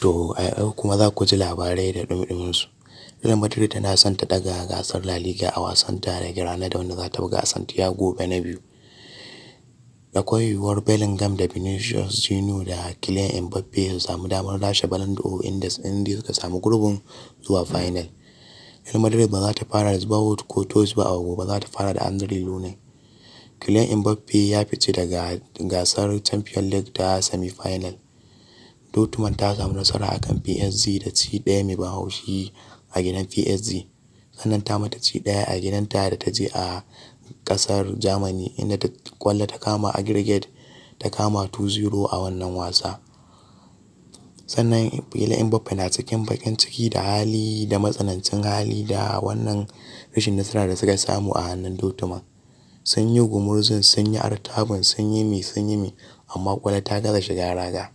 To a yau kuma za ku ji labarai da ɗumi su. Real Madrid tana son ta ɗaga gasar La Liga a wasanta da Granada wanda za ta buga a Santiago Bernabeu. Akwai yiwuwar Bellingham da Vinicius Junior da Kylian Mbappe su samu damar lashe Ballon d'Or inda suka samu gurbin zuwa final. Real Madrid ba za ta fara da Thibaut Courtois ba a gobe, za ta fara da Andriy Lunin. Kylian Mbappe ya fice daga gasar Champions League ta semi-final. Dortmund ta samu nasara a kan PSG da ci 1 mai ban haushi a gidan PSG, sannan ta mata ci 1 a gidanta da ta je a ƙasar Germany, inda ƙwallo ta kama aggregate ta kama 2-0 a wannan wasa. Sannan Kylian Mbappe na cikin baƙin ciki da hali da matsanancin hali da wannan rashin nasara da suka samu a hannun Dortmund. Sun yi gumurzun, sun yi artabun, sun yi me, sun yi me, amma ƙwallo ta gaza shiga raga.